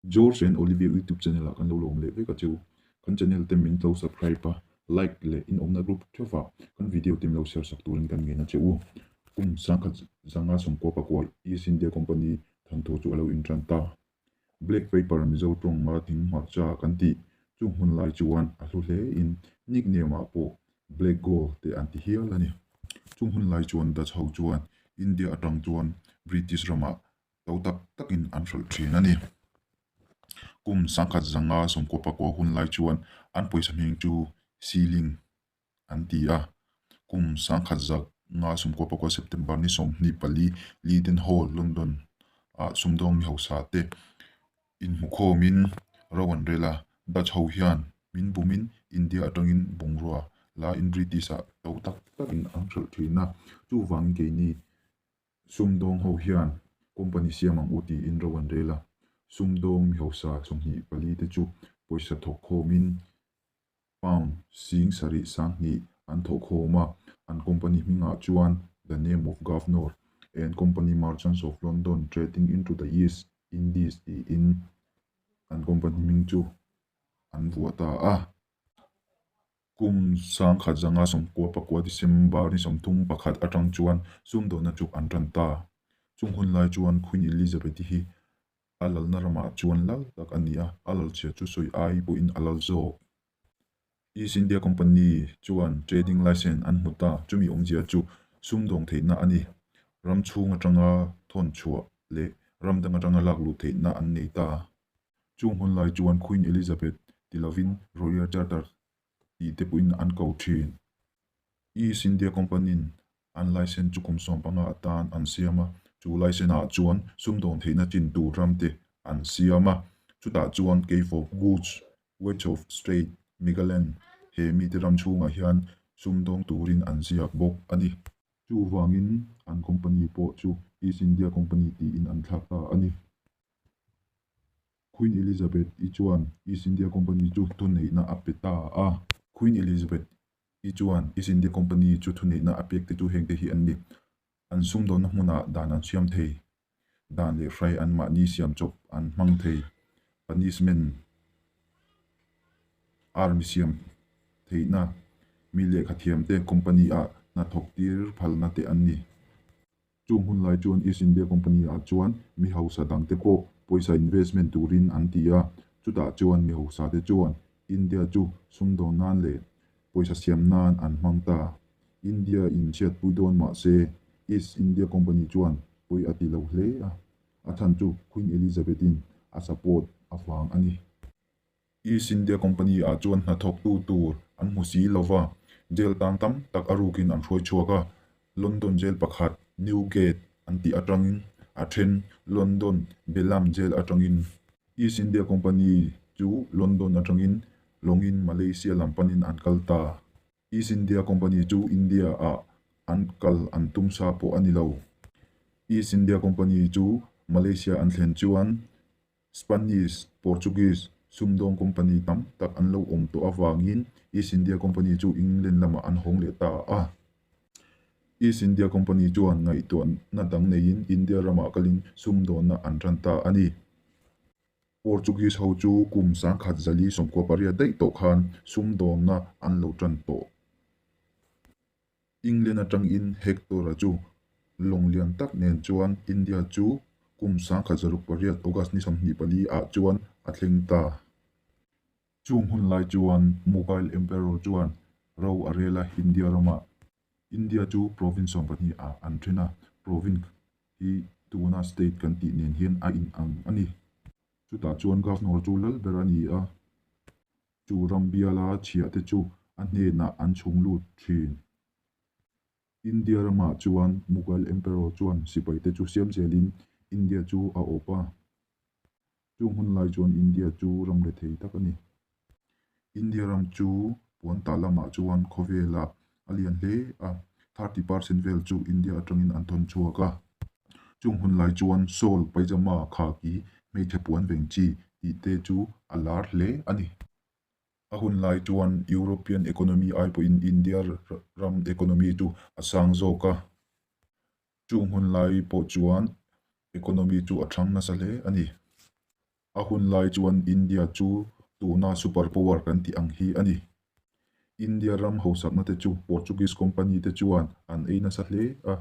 George and Olivia YouTube channel ah kan lo lawm leh vek a cheu. Kan channel te min tlo subscribe a, like leh in awmna group theuhah kan video te min lo share sak turin kan ngen a che u. Kum 1959 East India Company thanthu chu a lo intan ta. Black paper Mizo tawnga thing hmarcha kan tih chung hun lai chuan a hlu hle in nickname ah pawh Black Gold te an ti hial a ni. Chung hun lai chuan Dutch ho chuan India atang chuan British ramah to tak takin an hralh thin a ni. Kum 1999 hun lai chuan an pawisa hming chu Shilling an ti a. Kum 1999 September ni 24 Leyden Hall, London ah sumdawng mi hausa te inhmukhawmin ro an rel a. Dutch ho hian min bumin India atangin bungrua la in British ah to tak takin an hralh thin a. Chuvangin keini Sumdawng ho hian company siam ang u tiin ro an rel a, sumdawng mi hausa 24 te chu pawisa thawk khawmin pound 72,000 an thawh khawm a, an company hmingah chuan The Name of Governor and Company Merchants of London Trading into the East Indies tiin an company hming chu an vuah ta a. Kum 1999 December ni 31 atang chuan sumdawhna chu an tan ta. Chung hun lai chuan Queen Elizabeth-i hi a lalna ramah chuan lal tak a ni a, a lalchhia chu sawi ai pawhin a lal zawk. East India Company chuan trading licence an hmu ta, chumi awmzia chu sumdawng theihna a ni. Ram chhung atanga thawn chhuah leh ram dang atanga lak luh theihna an nei ta. Chung hun lai chuan Queen Elizabeth ti lovin Royal Charter tih te pawhin an ko thin. East India Company-in an licence chu kum 15 atan an siam a, chu licence ah chuan sumdawn theihna chin tur ram te an siam a, chutah chuan Cape of Goods, Wedge of Strait, Migaland he mite ram chhungah hian sumdawng turin an ziak bawk a ni. Chuvangin an company pawh chu East India Company tiin an thlak ta a ni. Queen Elizabeth I chuan East India Company chu thuneihna a pe ta a. Queen Elizabeth I chuan East India Company chu thuneihna a pek te chu hengte hi an ni. An sumdawnna hmunah dan an siam thei. Dan leh hrai an mahni siam chawp an hmang thei. Punishment army siam theihna mi lehkha thiamte company ah hna thawk tir phalna te an ni. Chung hun lai chuan East India Company ah chuan mi hausa dangte pawh pawisa investment turin an ti a, chutah chuan mi hausa te chuan India chu sumdawn nan leh pawisa siam nan an hmang ta. India in chhiatpui dawn mah se East India Company chuan pawi a ti lo hle a, a chhan chu Queen Elizabeth in a support avang a ni. East India Company ah chuan hnathawktu tur an hmu si lo va, jail tang tam tak a rukin an hruai chhuak a. London jail pakhat Newgate an tih atangin a then London Bellam jail atangin East India Company chu London atangin lawngin Malaysia lam panin an kal ta. East India Company chu India ah an kal an tum sa pawh a ni lo. East India Company chu Malaysia an thlen chuan Spanish, Portuguese sumdawng company tam tak an lo awm tawh avangin East India Company chu England lamah an hawng leh ta a. East India Company chuan ngaihtuahna dang neiin India ramah kalin sumdawnna an tan ta a ni. Portuguese ho chu kum 1998 daih tawh khan sumdawnna an lo tan tawh. England atangin Hector-a chu lawng lian tak nen chuan India chu kum 1908 August ni 24 ah chuan a thleng ta. Chung hun lai chuan Mughal Emperor chuan ro a rel a India ramah India chu province 12 ah an then a, province hi tuna state kan tih nen hian a inang a ni. Chutah chuan Governor chu lal ber a ni a. Chu ram biala chhiah te chu a hnenah an chhung lut thin. India ramah chuan Mughal Emperor chuan sipai te chu siam zelin India chu a awp a. Chung hun lai chuan India chu ram rethei tak a ni. India ram chu puan tah lamah chuan khawvelah a lian hle a, 30% vel chu India atangin an thawn chhuak a. Chung hun lai chuan shawl, pyjama, khaki, hmeichhe puan veng chi tih te chu a lar hle a ni. A hun lai chuan European economy ai pawhin India ram economy chu a sang zawk a. Chung hun lai pawh chuan economy chu a thang nasa hle a ni. A hun lai chuan India chu tuna super power kan tih ang hi a ni. India ram hausakna te chu Portuguese company te chuan an ei nasa hle a.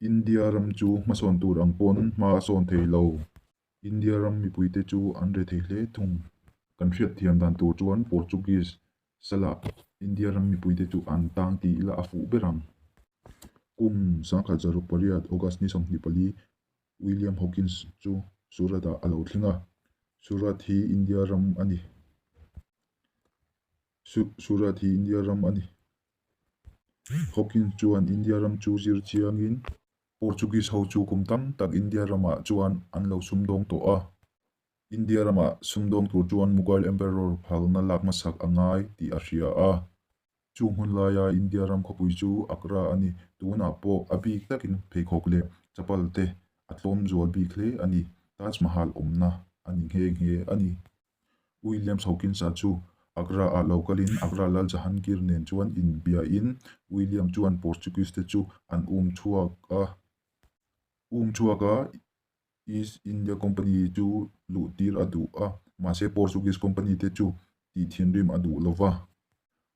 India ram chu hmasawn tur ang pawn hma a sawn thei lo. India ram mipuite chu an re thei hle thung. Kan hriatthiam dan tur chuan Portuguese salah India ram mipuite chu an tang ti ila a fuh ber ang. Kum 1808 August ni 24 William Hawkins chu Surat-ah a lo thleng a. Surat hi India ram a ni. Surat hi India ram a ni. Hawkins chuan India ram chu zir chiangin Portuguese ho chu kum tam tak India ramah chuan an lo sumdawng tawh a. India ramah sumdawng tur chuan Mughal Emperor phalna lak hmasak a ngai tih a hria a. Chu hmun laia India ram khawpui chu Agra a ni. Tunah pawh a bik takin pheikhawk leh chapal te a tlawm zual bik hle a ni. Taj Mahal awmna a ni nghe nghe a ni. Williams Hawkins-a chu Agra-ah lo kalin Agra Lal Jahangir nen chuan inbiain William chuan Portuguese te chu an um chhuak a. Um chhuak a, East India Company chu luh tir a duh a, mahse Portuguese Company te chu tih thinrim a duh lo va.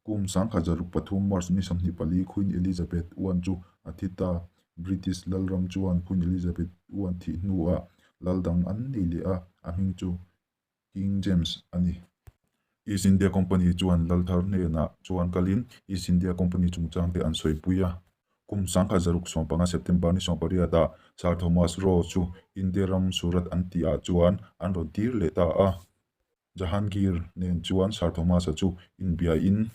Kum 1603 March ni 24 Queen Elizabeth I chu a thi ta. British lalram chuan Queen Elizabeth I thih hnuah lal dang an nei leh a, a hming chu King James a ni. East India Company chuan lal thar hnenah chuan kalin East India Company chungchang te an sawipui a. Kum 1615 September ni 18 ah Sir Thomas Roe chu India ram Surat an tihah chuan an rawn tir leh ta a. Jahangir nen chuan Sir Thomas-a chu inbiain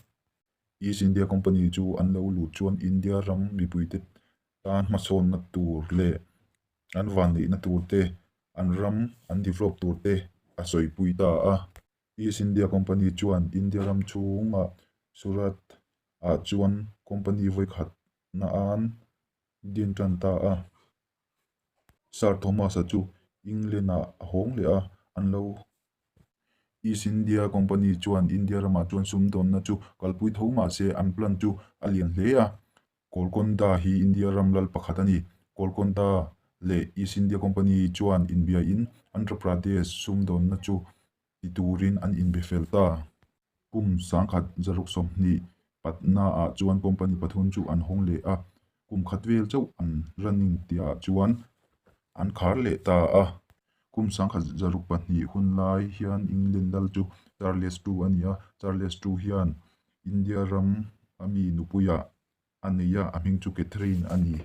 East India Company chu an lo lut chuan India ram mipuite tan hmasawnna tur leh an vanneihna tur te, an ram an develop tur te a sawipui ta a. East India Company chuan India ram chhungah Surat ah chuan company vawikhat na an din tan ta a. Sir Thomas-a chu England ah a hawng leh a, an lo East India Company chuan India ramah chuan sumdawnna chu kalpui tho mahse an plan chu a lian hle a. Golconda hi India ram lal pakhat a ni. Golconda leh East India Company chuan inbiain Andhra Pradesh sumdawnna chu ti turin an inbe fel ta. Kum 1920 patnaah chuan company pathum chu an hawng leh a, kum khat vel chauh an running tihah chuan an khar leh ta a. Kum 1902 hun lai hian England lal chu Charles II a ni a, Charles II hian India ram a mi nupuiah a nei a, a hming chu Catherine a ni.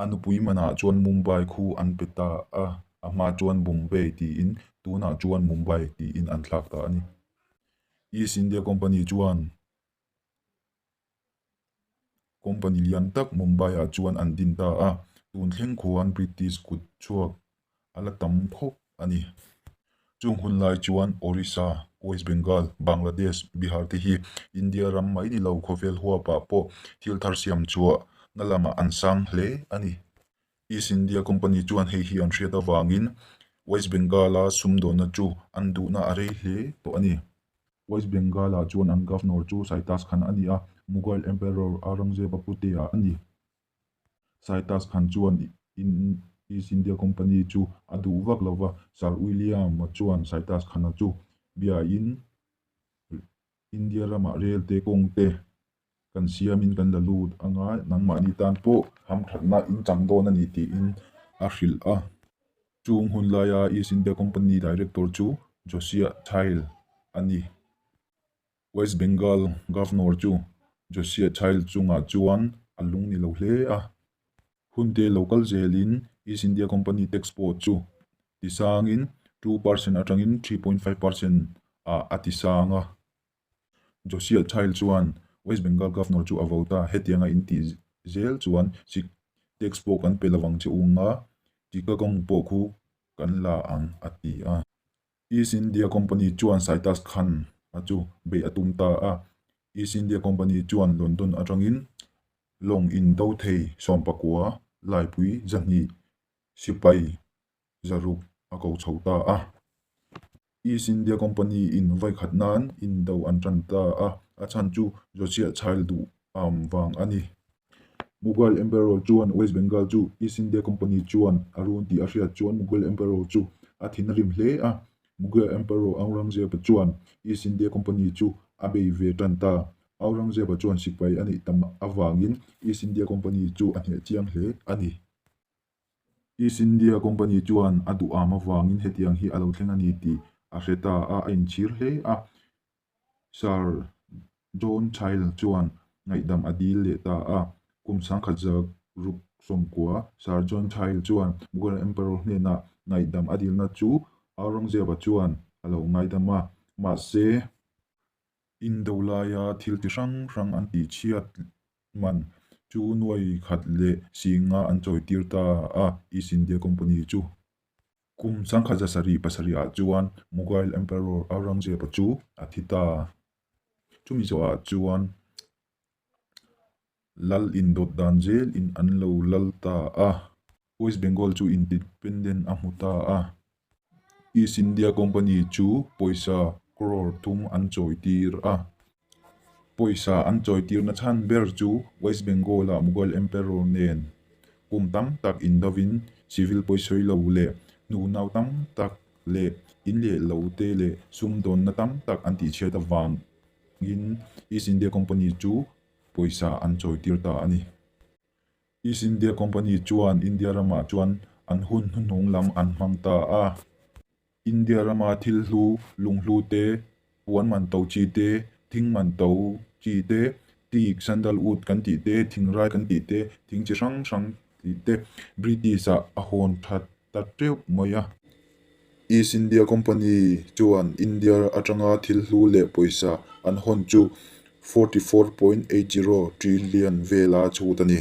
A nupui manah chuan Mumbai khu an pe ta a, a hma chuan Bombay tiin tunah chuan Mumbai tiin an thlak ta a ni. East India Company chuan company lian tak Mumbai-ah chuan an din ta a, tun thleng khuan British kut chhuak a la tam khawp a ni. Chung hun lai chuan Orissa, West Bengal, Bangladesh, Bihar te hi India ram mai ni lo khawvel huapah pawh thil thar siam chhuah na lamah an sang hle a ni. East India Company chuan hei hi an hriat avangin West Bengal-a sumdawnna chu an duhna a rei hle tawh a ni. West Bengal-ah chuan an Governor chu Saitas Khan a ni a, Mughal Emperor Aurangzeb-a putea a ni. Saitas Khan chuan East India Company chu a duh vak lo va, Sir William-a chuan Saitas Khan-a chu biain India ramah rel te kawng te kan siamin kan la lut anga nangmahni tan pawh hamthatna in chang dawn a ni tiin a hrilh a. Chung hun laia East India Company Director chu Josiah Child a ni. West Bengal Governor chu Josiah Child chungah chuan a lung ni lo hle a. Hun te lo kal zelin East India Company tax pawh chu tisangin 2% atangin 3.5% ah a tisang a. Josiah Child chuan West Bengal Governor chu a vote a, hetianga in tih zel chuan sik tax pawh kan pe lovang che u nga, Chittagong pawh khu kan la ang a ti a. East India Company chuan Saitas Khan a chu beih a tum ta a. East India Company chuan London atangin lawng in do thei 19 laipui 200 sipai 600 a ko chho ta a. East India Company in vaikhat nan indo an tan ta a, a chhan chu Josiah Child duh am vang a ni. Mughal Emperor chuan West Bengal chu East India Company chuan a run tih a hriat chuan Mughal Emperor chu A thin a rim hle a. Mughal Emperor Aurangzeb-a chuan East India Company chu a bei ve tan ta. Aurangzeb-a chuan sipai a neih tam avangin East India Company chu a hneh chiang hle a ni. East India Company chuan a duham avangin hetiang hi a lo thleng a ni tih a hre ta a, a inchhir hle a. Sir John Child chuan ngaihdam a dil leh ta a. Kum 1669, Sir John Child chuan Mughal Emperor hnenah ngaihdam a dilna chu Aurangzeb-a chuan a lo ngaidam a, mahse, Indo laia thil ti hrang hrang an tihchhiat man chu nuai khat leh singa an chawitir ta a, East India Company chu. Kum 1707 ah chuan Mughal Emperor Aurangzeb-a chu a thi ta. Chumi zawhah chuan Lal indawt dan zelin an lo lal ta a. West Bengal chu independent a hmu ta a. East India Company chu pawisa crore thum an chawi tir a. Pawisa an chawi tirna chhan ber chu West Bengal-ah Mughal Emperor nen kum tam tak indovin civil pawisawi lo leh hnunau tam tak leh in leh lo te leh sumdawnna tam tak an tihchhiat avangin East India Company chu pawisa an chawitir ta a ni. East India Company chuan India ramah chuan an hun hnuhnung lam an hmang ta a. India rama thil hlu, lunghlu te, puan man to chi te, thing man to chi te, teak, sandalwood kan tih te, thingrai kan tih te, thing chi hrang hrang tih te British-ah a hawn that ta teuh mai a. East India Company chuan India atanga thil hlu leh pawisa an hawn chu 44.80 trillion vela chhut a ni.